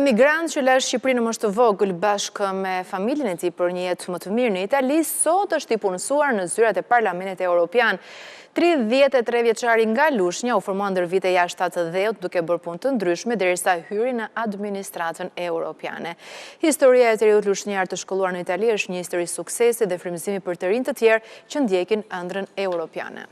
Emigrant që la Shqipërinë në moshë të vogël bashkë me familjen e tij për një jetë më të mirë në Itali, sot është i punësuar në zyrat e Parlamentit Europian. 33 vjeçari nga Lushnja u formua ndër vite jashtë atdheut duke bërë punë të ndryshme derisa hyri në administratën europiane. Historia e të riut lushnjar të shkolluar në Itali është një histori suksesi dhe frymëzimi për të rinj të tjerë që ndjekin ëndrrën europiane.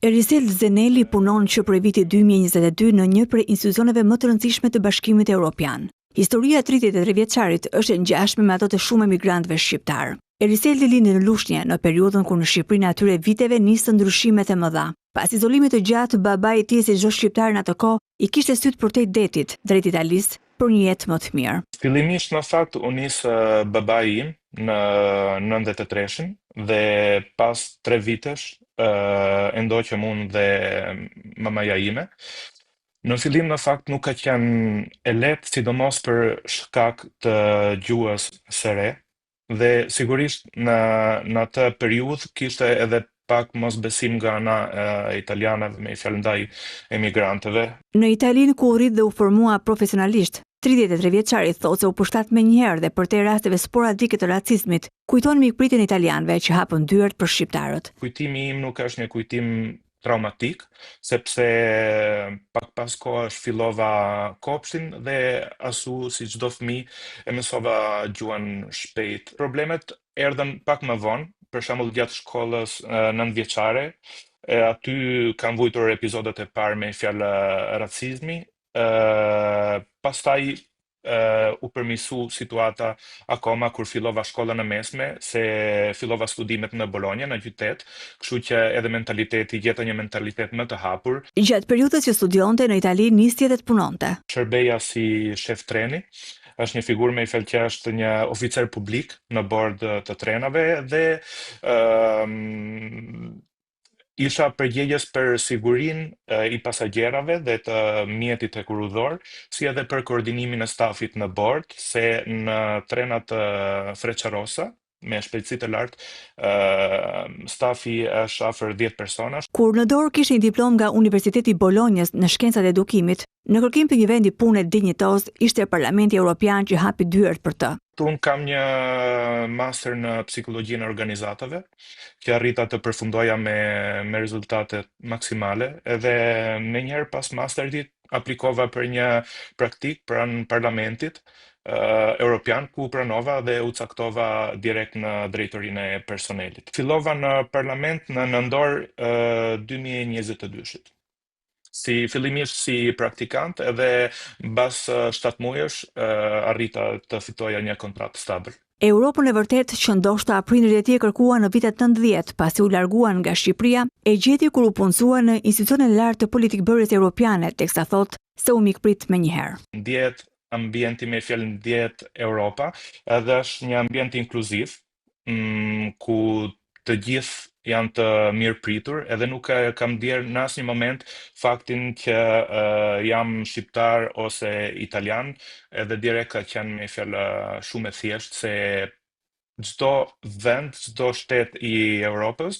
Erisel Zeneli punon që prej vitit 2022 në një prej institucioneve më të rëndësishme të Bashkimit Europian. Historia e 33 vjeçarit është e ngjashme me ato të shumë emigrantëve shqiptarë. Eriseli lindi në Lushnje, në periudhën kur në Shqipërinë e atyre viteve nisën ndryshimet e mëdha. Pas izolimit të gjatë, babai i tij si çdo shqiptar në atë kohë, i kishte sytë përtej detit, drejt Italisë, për një jetë më të mirë. Fillimisht në fakt u nis babai im në 93-shin dhe pas tre vitesh e ndoqëm unë dhe mamaja ime. Në fillim në fakt nuk ka qenë e lehtë, sidomos për shkak të gjuhës së re, Dhe sigurisht në në atë periudhë kishte edhe pak mosbesim nga ana e italianëve me fjalë ndaj emigrantëve. Në Italinë ku u rrit dhe u formua profesionalisht, 33 vjeçari thotë se u përshtat menjëherë dhe përtej rasteve sporadike të racizmit, kujton mikpritjen e italianëve që hapën dyert për shqiptarët. Kujtimi im nuk është një kujtim traumatik, sepse pak pas kohësh fillova kopshtin dhe ashtu si çdo fëmijë e mësova gjuhën shpejt. Problemet erdhën pak më vonë, për shembull gjatë shkollës nëntëvjeçare, e aty kam vujtur epizodet e parë me fjalë racizmi, pastaj u përmirësu situata akoma kur fillova shkollën e mesme, se fillova studimet në Bologna, në qytet, kështu që edhe mentaliteti, gjeta një mentalitet më të hapur. Gjatë periudhës që studionte në Itali nisi edhe të punonte. Shërbeja si shef treni, është një figurë me fjalë që është një oficer publik në bord të trenave dhe Isha përgjegjës për sigurinë i pasagjerave dhe të mjetit hekurudhor, si edhe për koordinimin e stafit në bord, se në trenat Frecciarossa, me shpejtësi të lartë, stafi është afër 10 personash. Kur në dorë kishte një diplomë nga Universiteti i Bolonjës në shkencat e edukimit, në kërkim të një vendi pune dinjitoz, ishte Parlamenti Europian që hapi dyert për të. Unë kam një master në psikologjinë e organizatave, që arrita të përfundoja me me rezultate maksimale, edhe menjëherë pas masterit aplikova për një praktikë pranë Parlamentit uh, Europian, ku pranova dhe u caktova direkt në drejtorinë e personelit. Fillova në Parlament në nëntor uh, 2022-shit. Si fillimisht si praktikant edhe mbas 7 muajsh arrita të fitoja një kontratë stabël. Europën e vërtetë që ndoshta prindërit e tij e kërkuan në vitet 90 pasi u larguan nga Shqipëria, e gjeti kur u punësua në institucionin e lartë të politikëbërjes europiane, teksa thotë se u mikprit menjëherë. Ndjehet ambienti me fjalë ndjehet Europa, edhe është një ambient inkluziv, mm, ku të gjithë janë të mirëpritur, edhe nuk e kam ndjerë në asnjë moment faktin që uh, jam shqiptar ose italian, edhe direkt ka qenë me fjalë shumë e thjeshtë se çdo vend, çdo shtet i Europës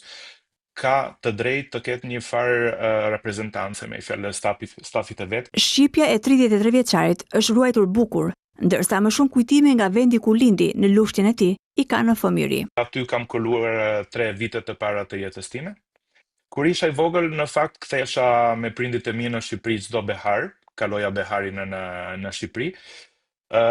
ka të drejtë të ketë një farë uh, reprezentance me fjalë stafit, stafit të vet. Shqipja e 33 vjeçarit është ruajtur bukur, ndërsa më shumë kujtime nga vendi ku lindi në Lushnjën e tij i ka në fëmijëri. Aty kam kaluar tre vitet të para të jetës time. Kur isha i vogël, në fakt kthehesha me prindit e mi në Shqipëri çdo behar, kaloja beharin në në Shqipëri. Ë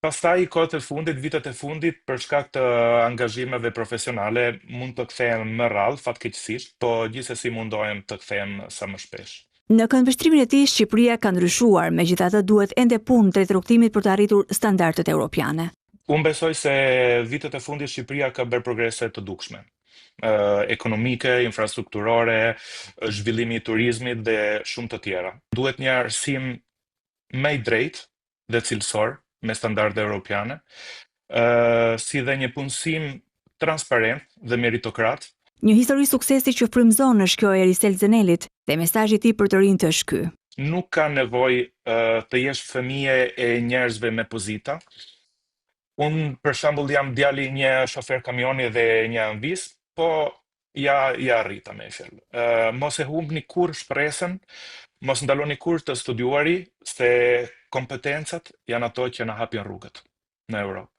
pastaj kohët e fundit, vitet e fundit, për shkak të angazhimeve profesionale, mund të kthehem më rrallë, fatkeqësisht, po gjithsesi mundohem të kthehem sa më shpesh. Në këndvështrimin e tij, Shqipëria ka ndryshuar, megjithatë duhet ende punë drejt rrugëtimit për të arritur standardet europiane. Unë besoj se vitet e fundit Shqipëria ka bërë progrese të dukshme ekonomike, infrastrukturore, zhvillimi i turizmit dhe shumë të tjera. Duhet një arsim më i drejtë dhe cilësor me standarde europiane, si dhe një punësim transparent dhe meritokrat. Një histori suksesi që frymëzon është kjo e Erisel Zenelit dhe mesazhi i tij për të rinjtë është ky. Nuk ka nevojë të jesh fëmijë e njerëzve me pozita. Unë, për shembull, jam djali i një shofer kamioni dhe një amvis, po ja arrita me fjalë. Mos e humbni kurrë shpresën, mos ndaloni kurrë të studiuari, se kompetencat janë ato që na hapin rrugët në Europë.